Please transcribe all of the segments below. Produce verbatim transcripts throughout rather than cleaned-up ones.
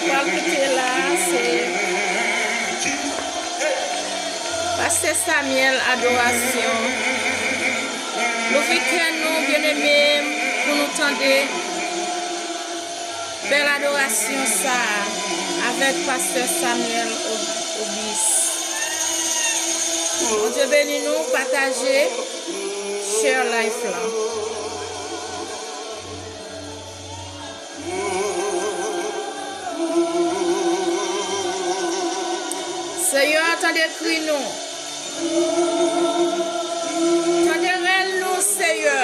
Pral kite la, se Pastè Samuel, adorasyon. Louvri kè nou, byeneme, pou nou tande bèl adorasyon sa a avèk Pastè Samuel Ob-, Obis. Bondye beni nou, pataje, share live la. Senyè, tande kri nou. Tande rèl nou, Senyè.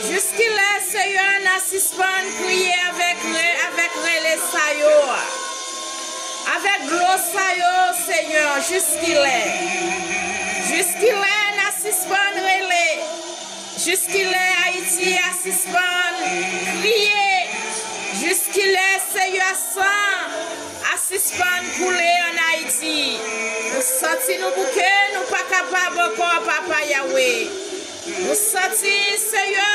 Jiskilè, Senyè, n a sispann kriye avèk re-, avèk rele sa yo a? Avèk dlo sa yo, Senyè, jiskilè? Jiskilè n a sispann rele? Jiskilè Ayiti a sispann kriye? Jiskilè, Senyè, san a sispann koule ann Ayiti? Nou santi nou bouke, nou pa kapab ankò, Papa Yawe. Nou santi, Senyè,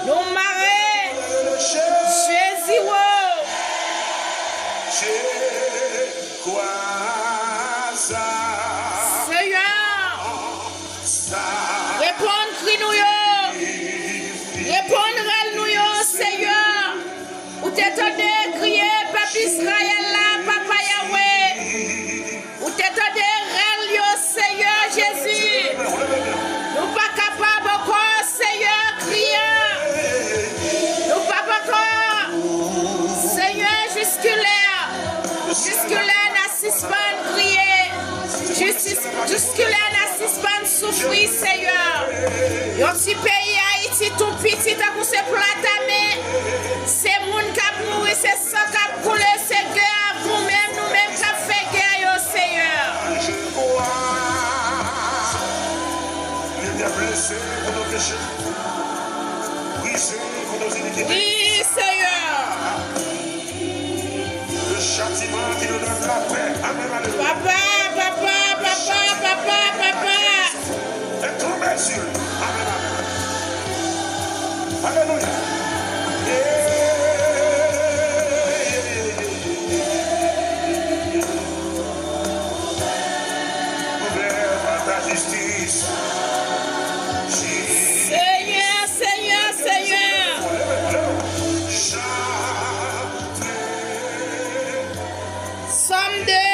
nou mare. Jezi wo. Senyè, reponn kri nou yo. Reponn rèl nou yo, Senyè. Ou te tande kriye pèp Izrayèl la, Papa Yawe. Ou te tande rèl yo, Senyè Jezi. Nou pa kapab ankò, Senyè, kriye. Nou pa kapab ankò, Senyè, jiskilè. Jiskilè n a sispann kriye. Jis-, jiskilè n a sispann soufri, Senyè. Yon ti peyi Ayiti tou piti tankou se plat a men. Se moun k ap mouri, se san k ap koule, se gè a, nou menm, nou menm k ap fè gè yo, Senyè. Il était blessé pour nos péchés, brisé pour nos iniquités. Wi, Senyè. Le châtiment qui nous donne la paix. Amen, alléluia. Papa, papa, papa, papa, papa. Est tombé sur lui. Amen, amen, amen. Alléluia. Yeah, yeah, yeah, yeah. Couvert par ta justice. Senyè, Senyè, Senyè. Sòm de.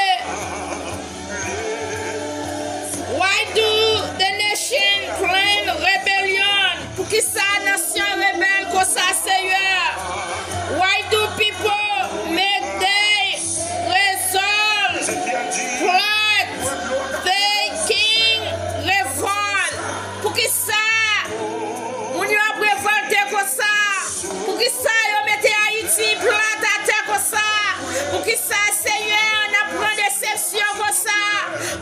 Why do the nation claim rebellion? Poukisa nasyon rebèl konsa, Senyè? Why do people make they resolve, plot, the king revolt? Poukisa moun yo ap revòlte konsa? Poukisa yo mete Ayiti plat atè konsa? Poukisa, Senyè, n ap pran desepsyon konsa?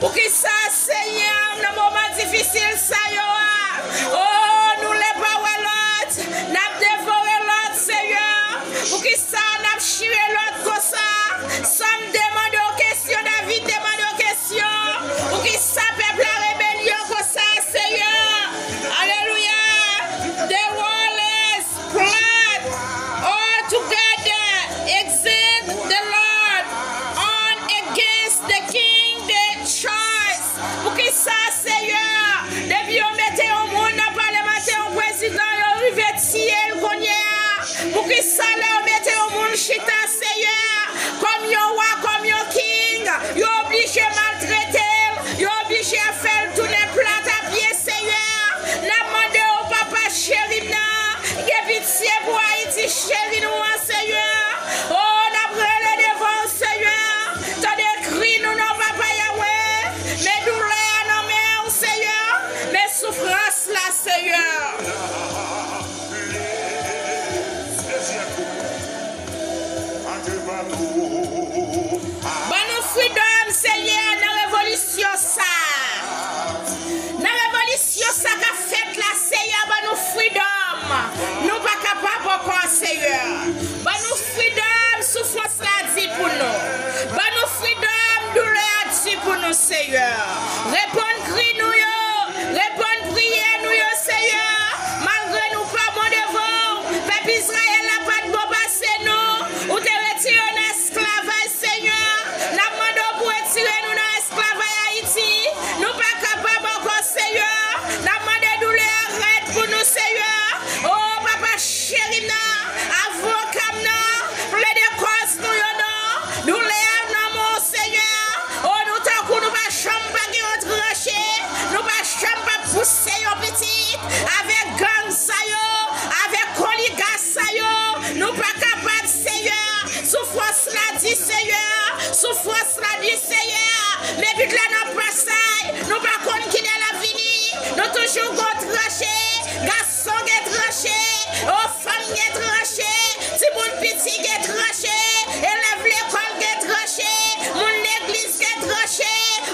Poukisa, Senyè, nan moman difisil sa yo a, o, nou lè pa wè lòt, n ap devore lòt, Senyè? Poukisa n ap chire lòt konsa? Sòm de mande w kesyon, David te mande w kesyon. Poukisa pèp la rebelyon konsa, Senyè? Alelouya! The world is plot all together against the Lord and against the king they choose. Poukisa, Senyè, depi yo mete yon moun nan palè maten, yon prezidan, yo rive tiye l kounye a? Poukisa lè yo mete yon moun chita, Senyè, kòm yon wa, kòm yon king, yo oblije maltrete l, yo oblije fè l tounen plat a pye, Senyè? N ap mande w, Papa cheri m nan, gen pitye pou Ayiti cheri nou an, Senyè. O, n ap rele devan w, Senyè. Tande kri nou non, Papa Yawe. Men doulè a nan men w, Senyè. Men soufrans la, Senyè. Reponn kri nou yo, reponn priyè nou yo, Seyè. Malgre nou pa bon devan w, pèp Izrayèl la pa t bon pase nou. Ou te retire yo nan esklavaj, Seyè. N ap mande w pou retire nou nan esklavaj Ayiti. Nou pa kapab ankò, Seyè. N ap mande doulè a rèd pou nou, Seyè. O, papa cheri m nan, avoka m nan, plede kòz nou yo non. Doulè a nan men w, Seyè. O, nou tankou nou pa janm pa gen yon tranche. Nou pa janm pa pouse yon pitit avèk gang sa yo, avèk oligas sa yo. Nou pa kapab, Seyè. Soufrans la di, Seyè. Soufrans la di, Seyè. Men pit la nan pasay. Nou pa konn kilè l ap vini. Nou toujou gon tranche. Gason gen tranche. O, fanm gen tranche. Timoun piti gen tranche. Elèv lekòl gen tranche. Moun legliz gen tranche.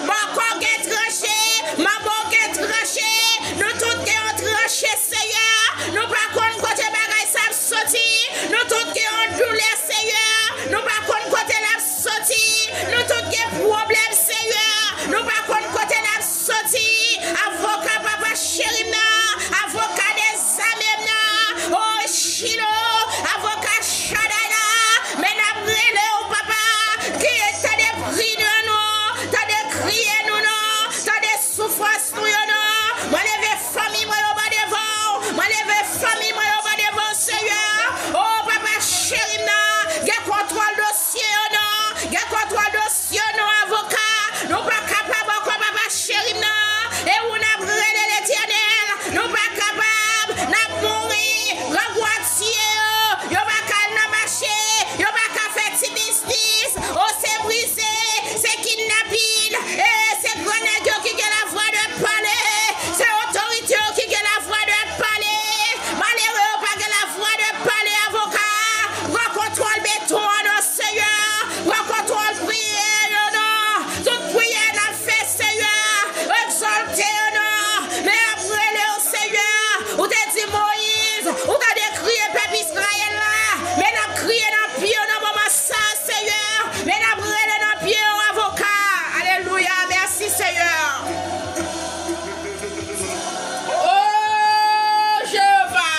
Bòkò gen tranche. Manbo gen tranche. Nou tout gen yon tranche, Seyè. Nou pa konn kote bagay sa ap soti. Nou tout gen yon doulè, Seyè. Nou pa konn kote l ap soti. Nou tout gen pwoblèm, Seyè. Nou pa konn kote l ap soti. Avoka papa cheri m nan. Avoka dezame m nan. O Chilo. Avoka Shaday la. Men n ap rele w, papa. Ki tande pri nou, tande kriye nou non. Tande soufrans nou yo non. Mwen leve fanmi mwen yo ba devan w. Mwen leve fanmi mwen yo ba devan w, Seyè. O, papa cheri m nan, gen kontwòl dosye yo non. Gen kontwòl dosye yo non, avoka. Nou pa kapab ankò, papa cheri m nan. E ou n ap rele, Letènèl. Nou pa kapab. N ap mouri. Grangou ap tiye yo. Yo pa ka al nan mache. Yo pa ka fè ti biznis. O, se brize. Se kidnapin. E se gran nèg yo ki gen lavwa de pale. Se otorite yo ki gen lavwa de pale. Malere yo pa gen lavwa de pale, avoka. Pran kontwòl beton an non, Seyè. Pran kontwòl priyè yo non. Tout priyè n ap fè, Seyè. Egzòlte yo non. Men n ap rele w, Seyè. Ou te di Moyiz, ou tande kriye pèp Izrayèl la. Men n ap kriye nan pye w nan moman sa, Seyè. Men n ap rele nan pye w, avoka. Alelouya. Mèsi, Seyè. O Jewova,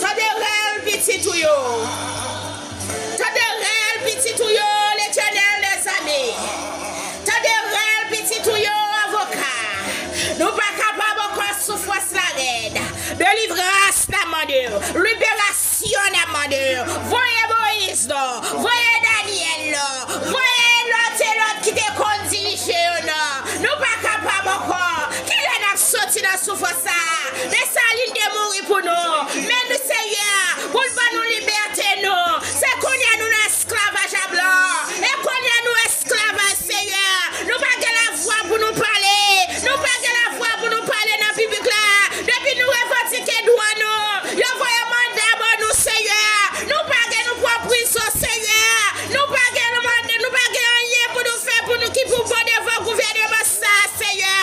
tande rèl pitit ou yo. Tande rèl pitit ou yo, Letènèl dèzame. Tande rèl pitit ou yo, avoka. Nou pa kapab ankò, soufrans la rèd. Delivrans n ap mande w. Liberasyon n ap mande w. Voye Moyiz non. Voye Danyèl non. Voye lòt e lòt ki te konn dirije yo non. Nou pa kapab ankò. Kilè n ap soti nan soufrans sa a? Desalin te mouri pou nou. Men nou, Seyè, pou l ban nou libète nou. Se kounye a nou nan esklavaj a blan. E kounye a nou esklavaj, Seyè. Nou pa gen lavwa pou nou pale. Nou pa gen lavwa pou nou pale nan piblik la. Depi nou revandike dwa nou, yo voye manda ban nou, Seyè. Nou pa gen, nou pran prizon, Seyè. Nou pa gen manda, nou pa gen anyen pou nou fè pou nou ki pou bon devan gouvènman sa, Seyè.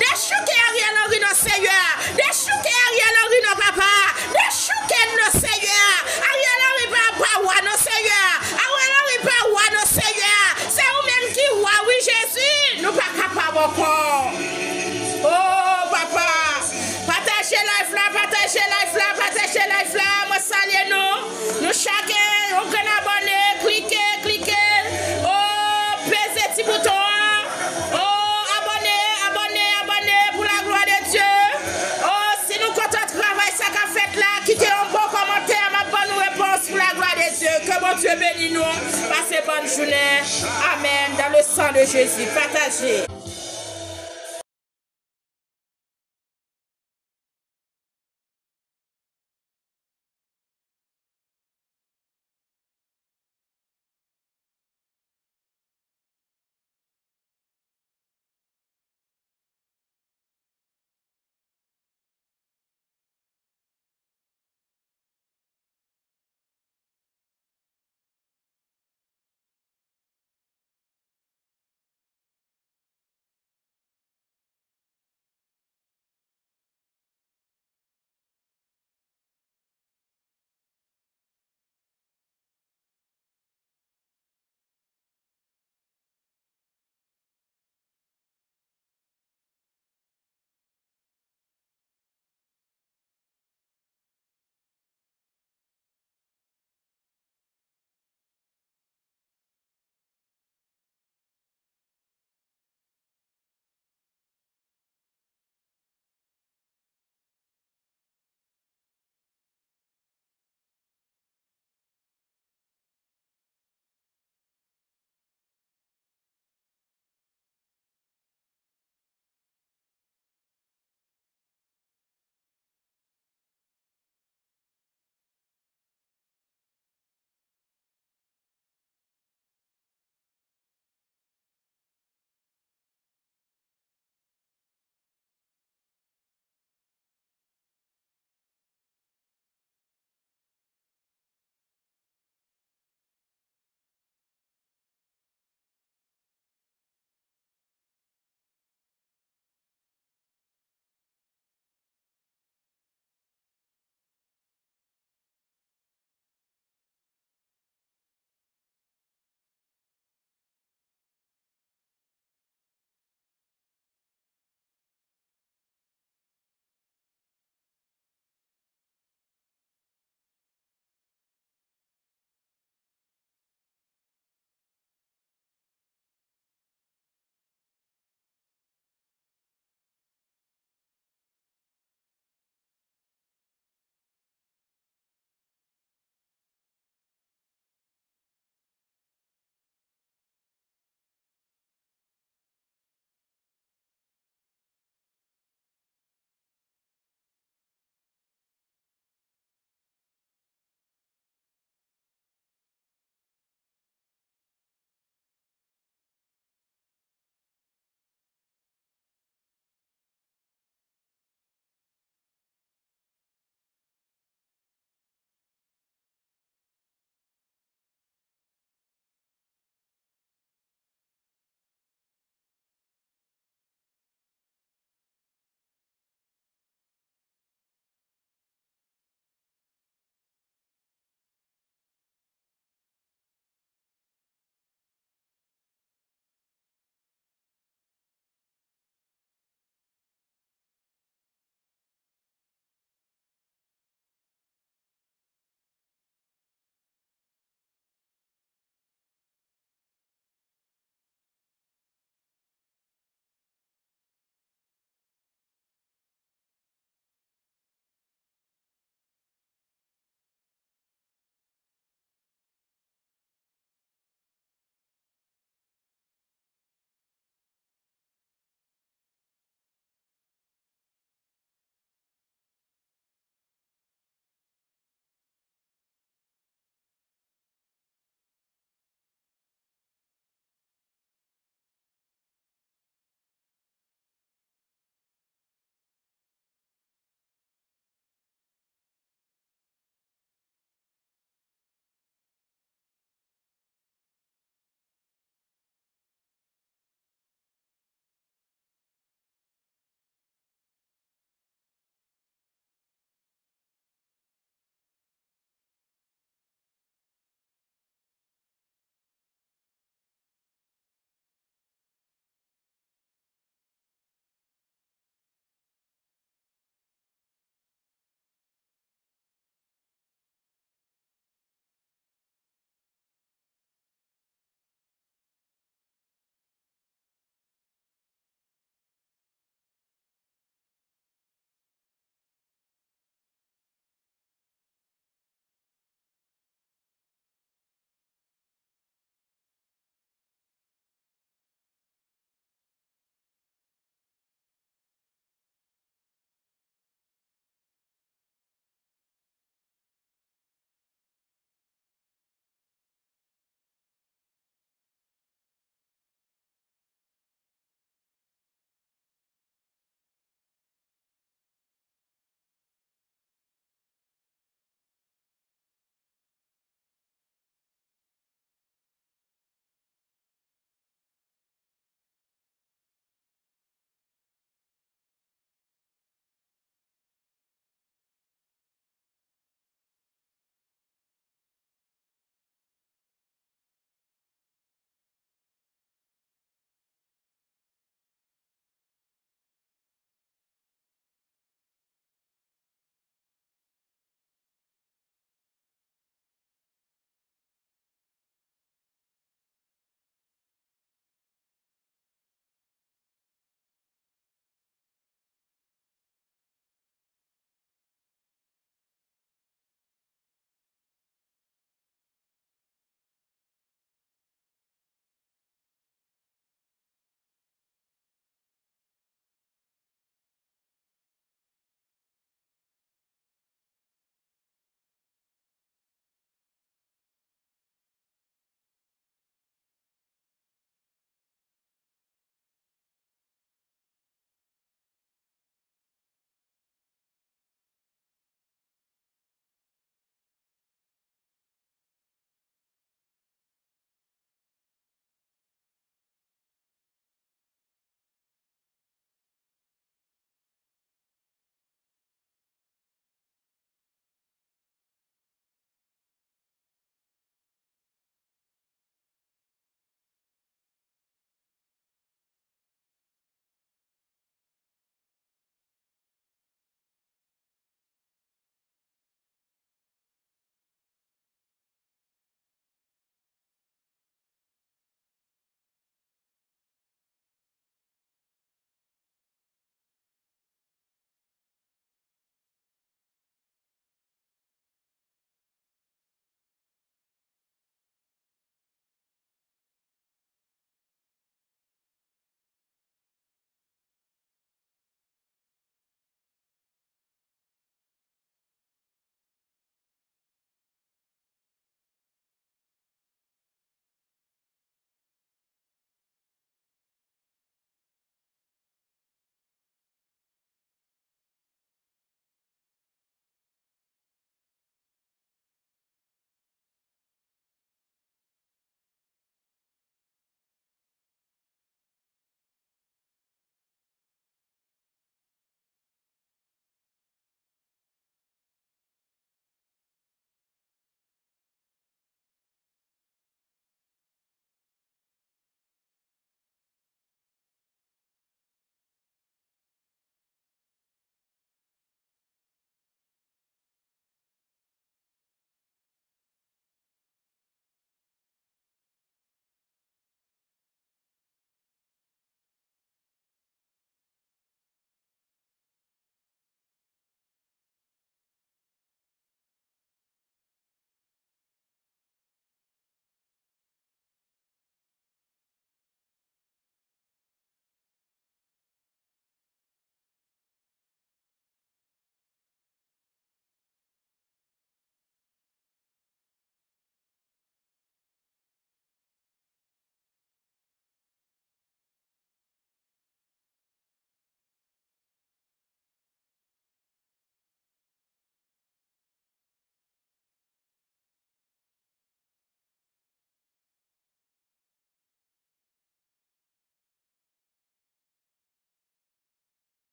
Dechouke Ariel Henry non, Seyè. Dechouke Ariel Henry non, papa. Dechouke l non, Seyè. Ariel Henry pa, pa wa non, Seyè. Ariel Henry pa wa non, Seyè. Se ou menm ki wa, wi, Jezi. Nou pa kapab ankò. O, papa. Pataje live la, pataje live la, pataje live la. Mwen salye nou. Nou chak, yon grenn abòne, klike, klike. O, peze ti bouton an. O, abòne, abòne, abòne pou la glwa de Dye. O, si nou kontan travay sa k ap fèt la, kite yon bon kòmantè, m ap ban nou repons pou la glwa de Dye. Ke Bondye beni nou. Pase bòn jounen. Amèn. Dans le sang de Jésus. Pataje.